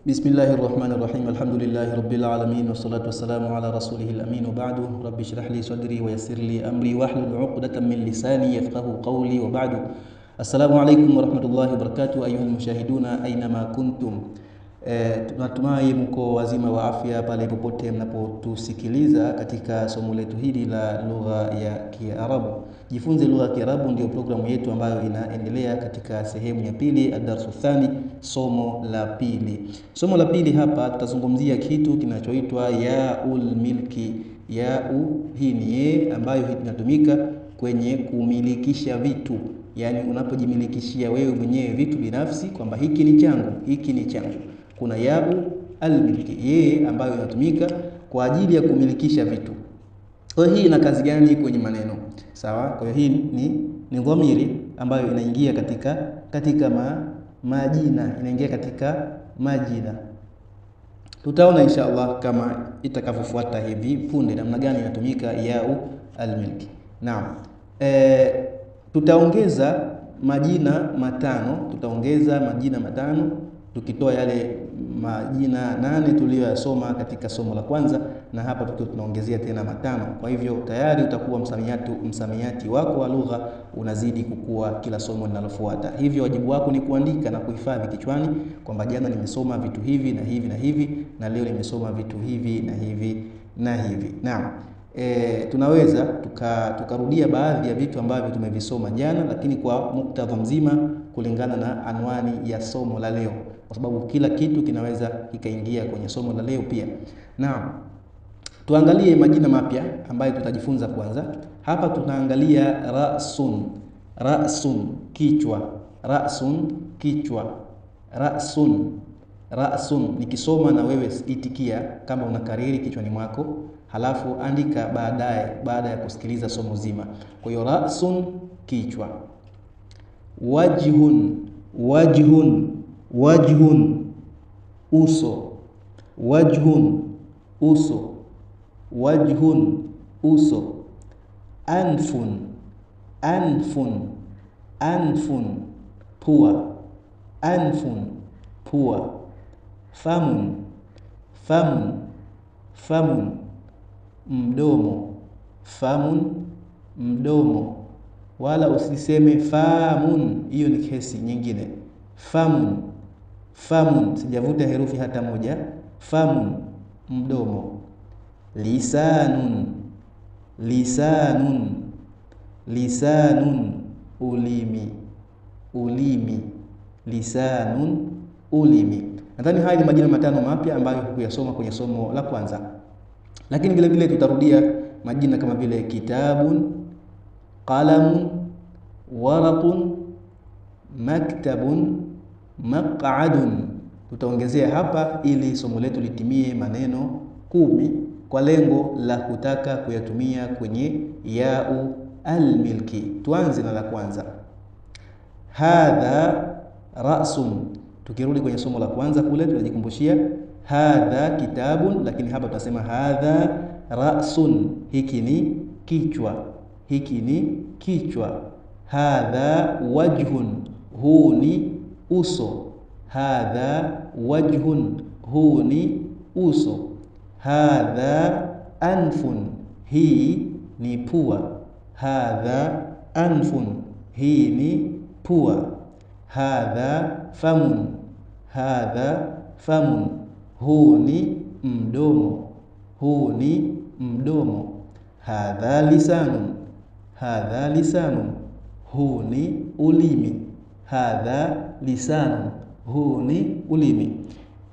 Bismillahir Rahmanir Rahim. Alhamdulillahi Rabbil Alamin wassalatu wassalamu ala rasulihil amin wa ba'du. Rabbi shrah li sadri wa yassir li amri wahlul 'uqdatam min lisani yafqahu qawli wa ba'du. Assalamu alaykum wa rahmatullahi wa barakatuh ayyuhal mushahiduna aynama kuntum. Tunatumai mko wazima wa afya pale popote mnapotusikiliza katika somo letu hili la lugha ya Kiarabu. Jifunze lugha ya Kiarabu ndio programu yetu ambayo inaendelea katika sehemu ya pili, ad-darsu thani, somo la pili. Somo la pili hapa tutazungumzia kitu kinachoitwa yaul milki. Yau hii ni ye ambayo inatumika kwenye kumilikisha vitu. Yaani unapojimilikishia wewe mwenyewe vitu binafsi kwamba hiki ni changu, hiki ni changu. Kuna yau almilki, ye ambayo inatumika kwa ajili ya kumilikisha vitu. Kwa hiyo hii ina kazi gani kwenye maneno? Sawa? Kwa hiyo hii ni dhamiri ambayo inaingia katika majina, inaingia katika majina. Tutaona inshallah kama itakavyofuata hivi punde namna gani inatumika yau almilki. Naam. Tutaongeza majina matano, tukitoa yale majina 8 tuliyoyasoma katika somo la kwanza, na hapa tukiwa tunaongezea tena matano. Kwa hivyo tayari utakuwa msamiati wako wa lugha unazidi kukua kila somo linalofuata. Hivyo wajibu wako ni kuandika na kuhifadhi kichwani kwamba jana nimesoma vitu hivi na hivi na hivi, na leo nimesoma vitu hivi na hivi na hivi. Naam. Tunaweza tukarudia baadhi ya vitu ambavyo tumevisoma jana, lakini kwa muktadha mzima kulingana na anwani ya somo la leo, kwa sababu kila kitu kinaweza kikaingia kwenye somo la leo pia. Naam. Tuangalie majina mapya ambayo tutajifunza kwanza. Hapa tunaangalia rasun. Rasun kichwa, rasun kichwa, rasun, rasun. Nikisoma na wewe itikia kama unakariri kichwani mwako, halafu andika baadaye baada ya kusikiliza somo zima. Kwa hiyo rasun kichwa. Wajhun, wajhun, wajhun uso, wajhun uso, wajhun uso. Anfun, anfun, anfun pua, anfun pua. Famun, famun, famun mdomo, famun mdomo. Wala usiseme famun, hiyo ni kesi nyingine. Famun, famun, sijavuta herufi hata moja. Famun mdomo. Lisanun, lisanun, lisanun ulimi, ulimi, lisanun ulimi. Nadhani haya ni majina matano mapya ambayo hukuyasoma kwenye somo la kwanza. Lakini vile vile tutarudia majina kama vile kitabun, qalamun, waraqun, maktabun, maq'adun. Tutaongezea hapa ili somo letu litimie maneno 10 kwa lengo la kutaka kuyatumia kwenye yau almilki. Tuanze na la kwanza. Hadha rasun. Tukirudi kwenye somo la kwanza kule tunajikumbushia hadha kitabun, lakini hapa tutasema hadha rasun, hiki ni kichwa, hiki ni kichwa. Hadha wajhun, huu ni uso. Hadha wajhun, huu ni uso. Hadha anfun, hii ni pua. Hadha anfun, hii ni pua. Hadha famun, hadha famun, huu ni mdomo, huu ni mdomo. Hadha lisanun, hadha lisanun, huu ni ulimi. Hadha lisanun, huu ni ulimi.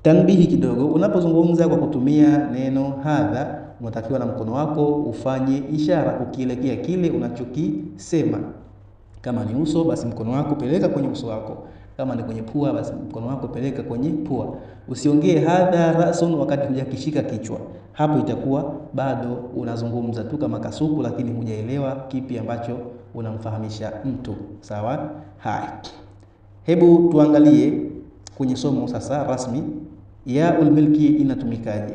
Tanbihi kidogo, unapozungumza kwa kutumia neno hadha, unatakiwa na mkono wako ufanye ishara ukielekea kile unachokisema. Kama ni uso, basi mkono wako peleka kwenye uso wako. Kama ni kwenye pua, basi mkono wako peleka kwenye pua. Usiongee hadha rasun wakati hujakishika kichwa. Hapo itakuwa bado unazungumza tu kama kasuku, lakini hujaelewa kipi ambacho unamfahamisha mtu. Sawa? Haya. Hebu tuangalie kwenye somo sasa rasmi yaul milki inatumikaje.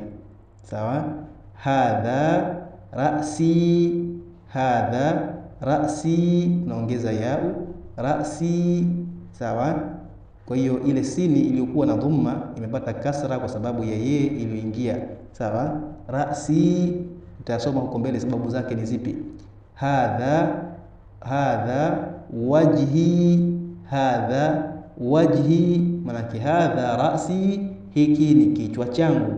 Sawa? Hadha rasi, hadha rasi, naongeza yau. Rasi, sawa. Kwa hiyo ile sini iliyokuwa na dhamma imepata kasra kwa sababu ya ye iliyoingia, sawa. Rasi, tutasoma huko mbele sababu zake ni zipi. Hadha, hadha wajhi, hadha wajhi, manake hadha rasi, hiki ni kichwa changu.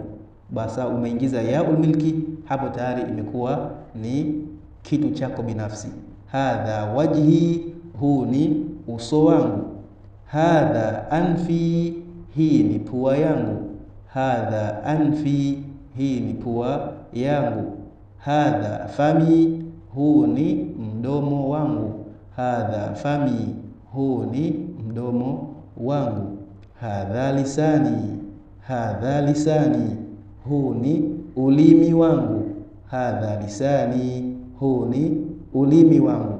Basa umeingiza yaul milki hapo, tayari imekuwa ni kitu chako binafsi. Hadha wajhi, huu ni uso wangu. Hadha anfi, hii ni pua yangu. Hadha anfi, hii ni pua yangu. Hadha fami, huu ni mdomo wangu. Hadha fami, huu ni mdomo wangu. Hadha lisani, hadha lisani, huu ni ulimi wangu. Hadha lisani, huu ni ulimi wangu.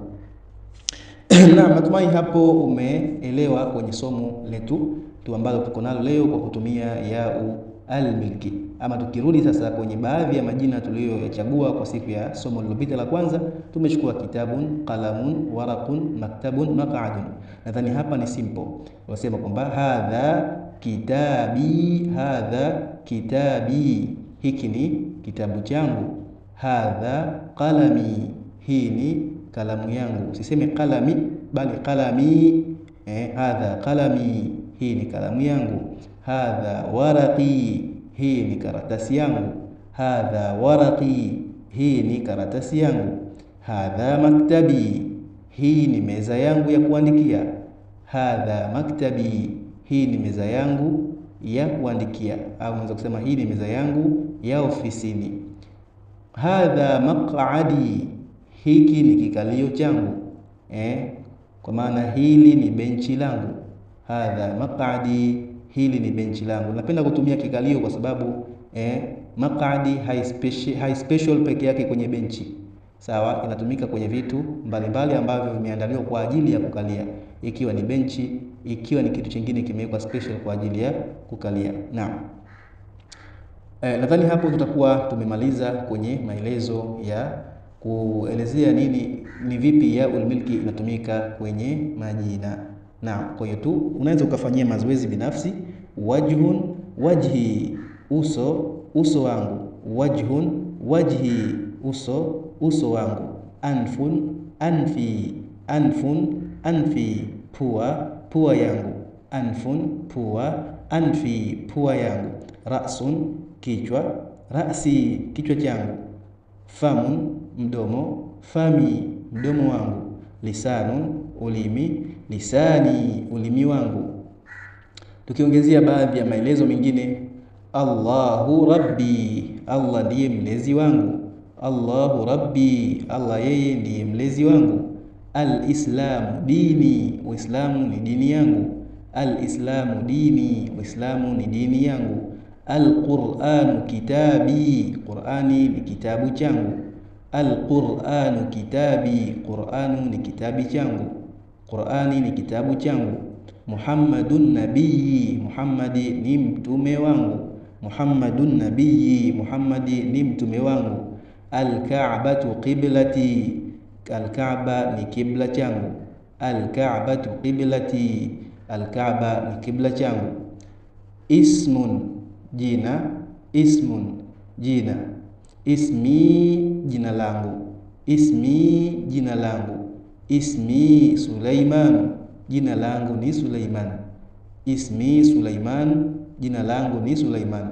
Na natumai hapo umeelewa kwenye somo letu tu ambalo tuko nalo leo kwa kutumia yau almilki. Ama tukirudi sasa kwenye baadhi ya majina tuliyoyachagua kwa siku ya somo lililopita la kwanza, tumechukua kitabun, qalamun, waraqun, maktabun, maq'adun. Nadhani hapa ni simple. Wasema kwamba hadha kitabi, hadha kitabi, hiki ni kitabu changu. Hadha qalami, hii ni kalamu yangu. Usiseme qalami bali qalami. Hadha qalami, hii ni kalamu yangu. Hadha waraqi, hii ni karatasi yangu. Hadha waraqi, hii ni karatasi yangu. Hadha maktabi, hii ni meza yangu ya kuandikia. Hadha maktabi, hii ni meza yangu ya kuandikia, au unaweza kusema hii ni meza yangu ya ofisini. Hadha maq'adi, hiki ni kikalio changu, kwa maana hili ni benchi langu. Hadha maq'adi, hili ni benchi langu. Napenda kutumia kikalio kwa sababu maq'adi hai special peke yake kwenye benchi, sawa. Inatumika kwenye vitu mbalimbali ambavyo vimeandaliwa kwa ajili ya kukalia, ikiwa ni benchi, ikiwa ni kitu kingine kimewekwa special kwa ajili ya kukalia. Naam. Nadhani hapo tutakuwa tumemaliza kwenye maelezo ya kuelezea nini ni vipi yaul milki inatumika kwenye majina. Naam, kwa hiyo tu unaweza ukafanyia mazoezi binafsi. Wajhun, wajhi, uso, uso wangu. Wajhun, wajhi, uso, uso wangu. Anfun, anfi, anfun, anfi, pua, pua yangu. Anfun, pua, anfi, pua yangu. Rasun, kichwa. Rasi, kichwa changu. Famun, mdomo. Fami, mdomo wangu. Lisanun, ulimi. Lisani, ulimi wangu. Tukiongezea baadhi ya maelezo mengine, Allahu Rabbi, Allah ndiye mlezi wangu. Allahu Rabbi, Allah yeye ndiye mlezi wangu. Al-Islamu dini, Uislamu ni dini yangu. Al-Islamu dini, Uislamu ni dini yangu. Al-Qur'anu kitabi, Qur'ani ni kitabu changu. Al-Qur'anu kitabi, Qur'anu ni kitabu changu. Qur'ani ni kitabu changu. Muhammadun nabiyyi, Muhammadi ni mtume wangu. Muhammadun nabiyyi, Muhammadi ni mtume wangu. Al-Ka'batu qiblati, Al-Ka'ba ni kibla changu. Al-Ka'batu qiblati, Al-Ka'ba ni kibla changu. Ismun, jina. Ismun, jina. Ismi, jina langu. Ismi, jina langu. Ismi Suleiman, jina langu ni Suleiman. Ismi Suleiman, jina langu ni Suleiman.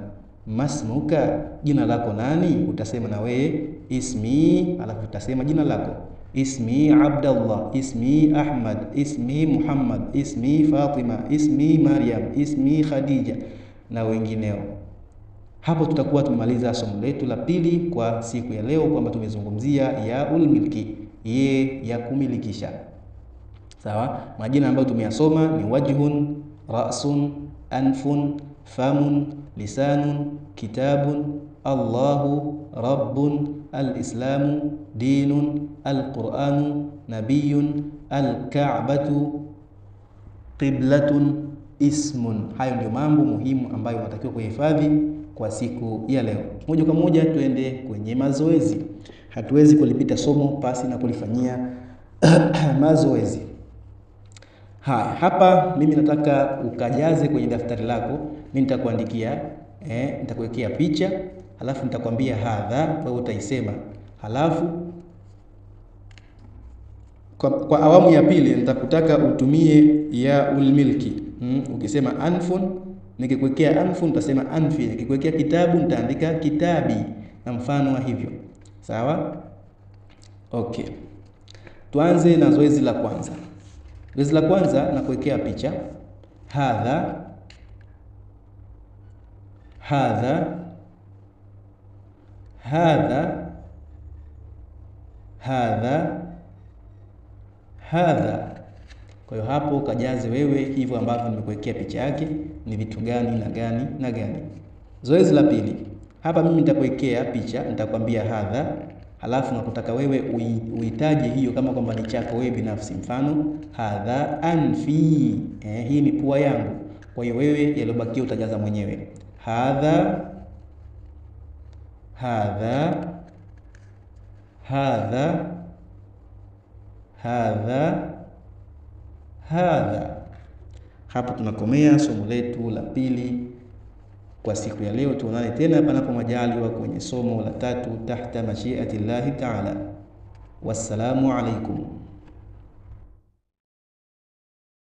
Masmuka, jina lako nani? Utasema na wewe ismi, alafu utasema jina lako. Ismi Abdallah, ismi Ahmad, ismi Muhammad, ismi Fatima, ismi Maryam, ismi Khadija na wengineo. Hapo tutakuwa tumemaliza somo letu la pili kwa siku ya leo, kwamba tumezungumzia yaul milki, ye ya kumilikisha. Sawa, majina ambayo tumeyasoma ni wajhun, ra'sun, anfun, famun, lisanun, kitabun, Allahu, Rabbun, al-Islamu, dinun, al-Qur'anu, nabiyun, al-Ka'batu, qiblatun, ismun. Hayo ndio mambo muhimu ambayo unatakiwa kuhifadhi kwa siku ya leo. Moja kwa moja tuende kwenye mazoezi. Hatuwezi kulipita somo pasi na kulifanyia mazoezi. Haya, hapa mimi nataka ukajaze kwenye daftari lako. Mimi nitakuandikia, nitakuwekea picha, halafu nitakwambia hadha, wewe utaisema. Halafu kwa awamu ya pili nitakutaka utumie ya ulmilki. Ukisema anfun, nikikuwekea anfun utasema anfi, nikikuwekea kitabu nitaandika kitabi na mfano wa hivyo. Sawa? Okay. Tuanze na zoezi la kwanza. Zoezi la kwanza na kuwekea picha hadha, hadha, hadha, hadha, hadha. Kwa hiyo hapo kajaze wewe hivyo ambavyo nimekuwekea picha yake ni vitu gani na gani na gani. Zoezi la pili, hapa mimi nitakuwekea picha, nitakwambia hadha, halafu nakutaka wewe uitaje hiyo kama kwamba ni chako wewe binafsi. Mfano hadha anfi, hii ni pua yangu. Kwa hiyo wewe yaliyobakia utajaza mwenyewe. Hadha, hadha, hadha, hadha, hadha. Hapo tunakomea somo letu la pili kwa siku ya leo. Tuonane tena panapo majaliwa kwenye somo la tatu, tahta mashiati llahi taala. Wassalamu alaikum.